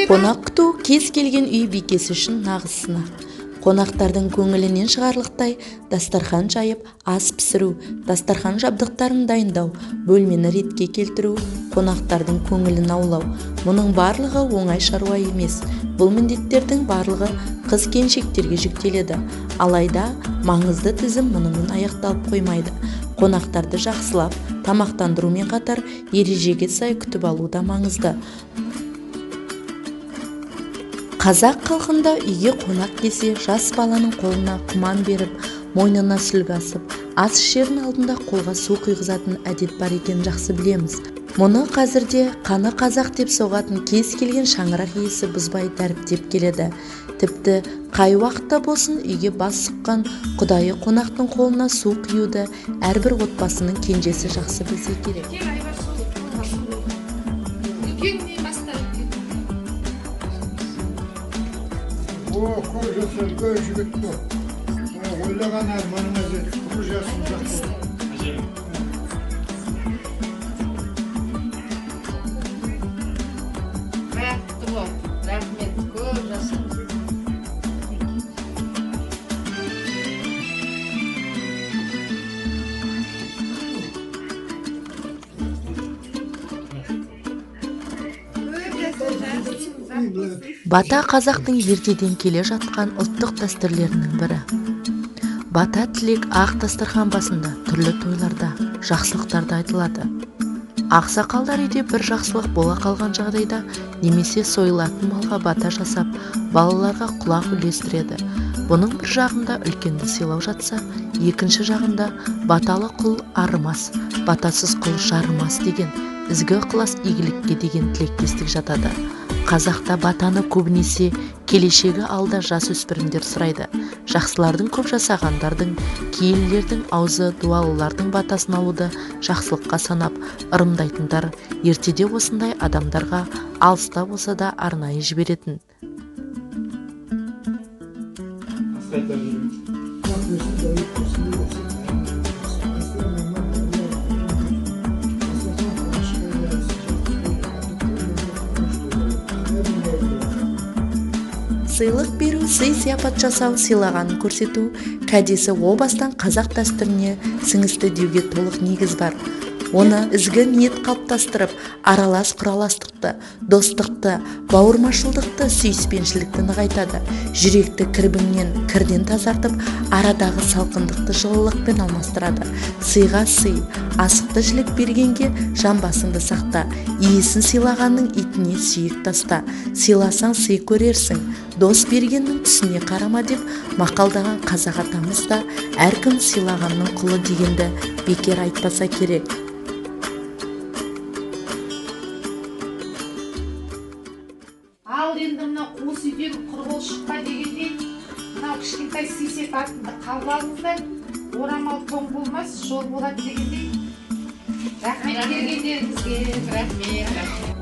Қонақ күту кез келген үй бикесі үшін нағыз сынақ. Қонақтардың көңілінен шығарлықтай дастархан жайып, ас пісіру, дастархан жабдықтарын дайындау, бөлмені ретке келтіру, қонақтардың көңілін аулау. Мұның барлығы оңай шаруа емес. Бұл міндеттердің барлығы қыз келіншектерге жүктеледі. Алайда маңызды тізім мұнымен аяқталып қоймайды. Қонақтарды жақсылап тамақтандырумен қатар ережеге сай күтіп алу да маңызды. Қазақ халқында үйге қонақ келсе, жас баланың қолына құман беріп, мойнына сүлгі асып, ас ішердің алдында қолға су құйғызатын әдет бар екенін жақсы білеміз. Мұны қазірде қаны қазақ деп соғатын кез келген шаңырақ иесі бұзбай дәріптеп келеді. Тіпті қай уақытта болсын үйге бас сұққан құдайы қонақтың қолына су құюды әрбір отбасының кенжесі жақсы білсе керек. Көп жаса үлкен жігіт бол. Ойлаған арманыңа жет, құр жасың ұзақ бол. Бақытты бол, рахмет, көп жаса. Бата қазақтың ертеден келе жатқан ұлттық дәстүрлерінің бірі. Бата тілек ақ дастархан басында, түрлі тойларда, жақсылықтарда айтылады. Ақсақалдар үйде бір жақсылық бола қалған жағдайда немесе сойылатын малға бата жасап, балаларға құлақ үлестіреді. Бұның бір жағында үлкенді сыйлау жатса, екінші жағында баталы құл арымас, батасыз құл жарымас деген ізгі ықылас игілікке деген тілектестік жатады. Қазақта батаны көбінесе келешегі алда жасөспірімдер сұрайды. Жақсылардың көп жасағандардың, киелілердің аузы дуалылардың батасын алуды жақсылыққа санап, ырымдайтындар ертеде осындай адамдарға алыста болса да арнайы жіберетін. Сыйлық беру, сый-сияпат жасау, сыйлағанын көрсету кәдесі о бастан қазақ дәстүріне сіңісті деуге толық негіз бар. Оны ізгі ниет қалыптастырып, аралас құраластықты, достықты, бауырмашылдықты, сүйіспеншілікті нығайтады. Жүректі кірбіңнен, кірден тазартып, арадағы салқындықты жылылықпен алмастырады. Сыйға сый, асықты жілік бергенге жамбасыңды сақта, иесін сыйлағанның итіне сүйек таста, сыйласаң сый көрерсің, дос бергеннің түсіне қарама деп мақалдаған қазақ атамыз да әркім сыйлағанның құлы дегенді бекер айтпаса керек. Ал енді мына қуыс үйден құр қол шықпа дегендей, мынау кішкентай сый-сияпатыңды қабыл алыңыздар, орамал тоң болмас, жол болады дегендей. Рахмет келгендеріңізге, рахмет, рахмет.